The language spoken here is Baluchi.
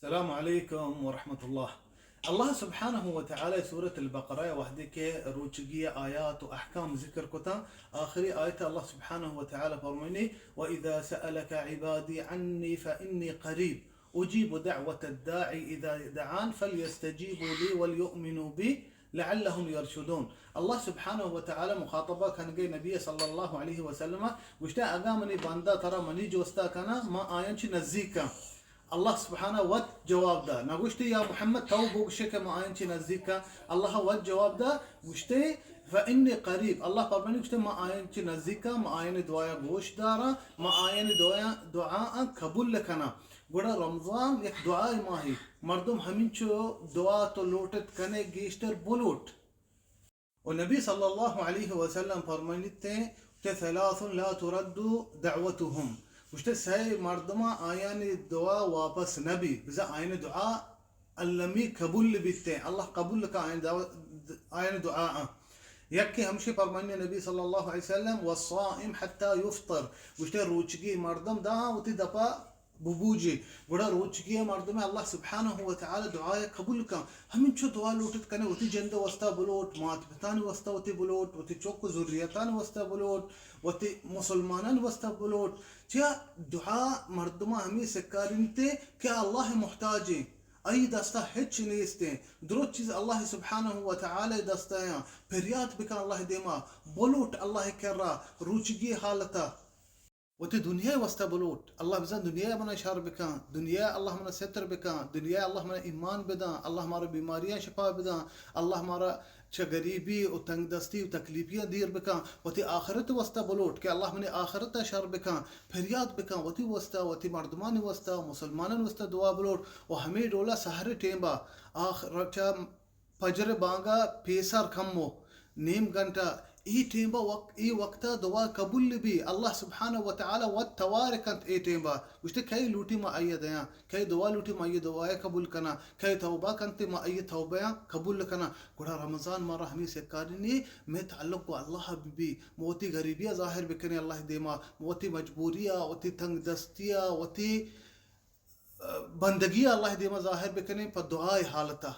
السلام علیکم ورحمۃ اللہ۔ اللہ سبحانہ و تعالی سورۃ البقرہ ءَ وہدے کہ روچگی ءِ آیات و احکام ذکر کتاں، آخری آیت ءَ اللہ سبحانہ و تعالی فرمائنی، وَإِذَا سَأَلَكَ عِبَادِي عَنِّي فَإِنِّي قَرِيبٌ أُجِيبُ دَعْوَةَ الدَّاعِ إِذَا دَعَانِ فَلْيَسْتَجِيبُوا لِي وَلْيُؤْمِنُوا بِي لَعَلَّهُمْ يَرْشُدُونَ۔ اللہ سبحانہ و تعالی مخاطبہ کنگے نبی صلی اللہ علیہ وسلم ءَ گوشتے، اگاں منی بندہ ترا منی جوستا کنا، ما آیاں چی نزیک آں۔ اللہ سبحانہ وت جواب دا، نہ گوشتے یا محمد تو بگوشے کہ ما آیاں چی نزیک آں۔ اللہ وت جواب دا، گوشتے فإني قريب، اللہ فرمانی گوشتے ما آیاں چی نزیک آں، ما آیانی دعایا گوش داراں، ما آیانی دعایا، دعا آں قبول کناں۔ گڑا رمضان یک دعائے ماہے، مردم ہمینچو دعا تو لوٹت کنے گیشتر بلوٹ۔ و نبی صلی اللہ علیہ وسلم فرمائنیتے کہ ثلاث لا ترد دعوتهم، گوشتے سئے مردماں آیانی دعا واپس نبی، بزاں آیانی دعا المی قبول بیتے، اللہ قبول کا آیانی دعا، آیانی دعا آں۔ یکے ہمشی فرمائنی نبی صلی اللہ علیہ وسلم، والصائم حتى يفطر، گوشتے روچگی مردم داں وتی دپا ببوجی۔ گڑا روچگی ءِ مردم ءَ اللہ سبحانہ و تعالی دعا ءَ قبول کن۔ ہمینچو دعا لوٹت کنے، وتی جند ءِ واسطہ بلوٹ، مات پتانی واسطہ وتی بلوٹ، وتی چک و ذریتانی واسطہ بلوٹ، وتی مسلمانانی واسطہ بلوٹ۔ چیا دعا مردماں ہمے سکارینتے کہ اللہ ءِ محتاج ایں، آئی دستا ہچ نیستیں۔ درست چیز اللہ سبحانہ و تعالی دستا ایں۔ پریات بکن اللہ دیما، بلوٹ اللہ کرا روچگی حالتا۔ وتی دنیا ءِ واسطہ بلوٹ، اللہ بزاں دنیا ءَ منا شر بکن، دنیا ءَ اللہ منا ستر بکن، دنیا ءَ اللہ منا ایمان بداں، اللہ مارا بیماریاں شفا بداں، اللہ مارا چہ غریبی و تنگ دستی و تکلیفیاں دیر بکن۔ وتی آخرت ءِ واسطہ بلوٹ کہ اللہ منی آخرت ءَ شر بکن، پریات بکن وتی واسطہ، وتی مردمانی واسطہ، مسلمانانی واسطہ دعا بلوٹ۔ و ہمے ڈولا سحر ءِ ٹیمبا آخر چہ فجر ءِ بانگا پیسر کمو نیم گھنٹہ، اے ٹیمبا وق-، اے وقتا دعا قبول بی، اللہ سبحانہ و تعالی وت توار کنت اے ٹیمبا۔ گوشتے کئے لوٹی ما آئی ءَ دیاں، کئے دعا لوٹی ما آئی ءِ دعا ءَ قبول کناں، کئے توبہ کنت ما آئی ءِ توبہ ءَ قبول کناں۔ گڑا رمضان مارا ہمے سکارینی، مئے تعلق گوں اللہ بہ بی، ما وتی غریبی ءَ ظاہر بکنیں اللہ دیما، ما وتی مجبوری ءَ، وتی تنگ دستی ءَ، وتی بندگی ءَ اللہ دیما ظاہر بکنیں پہ دعا ءِ حالتا۔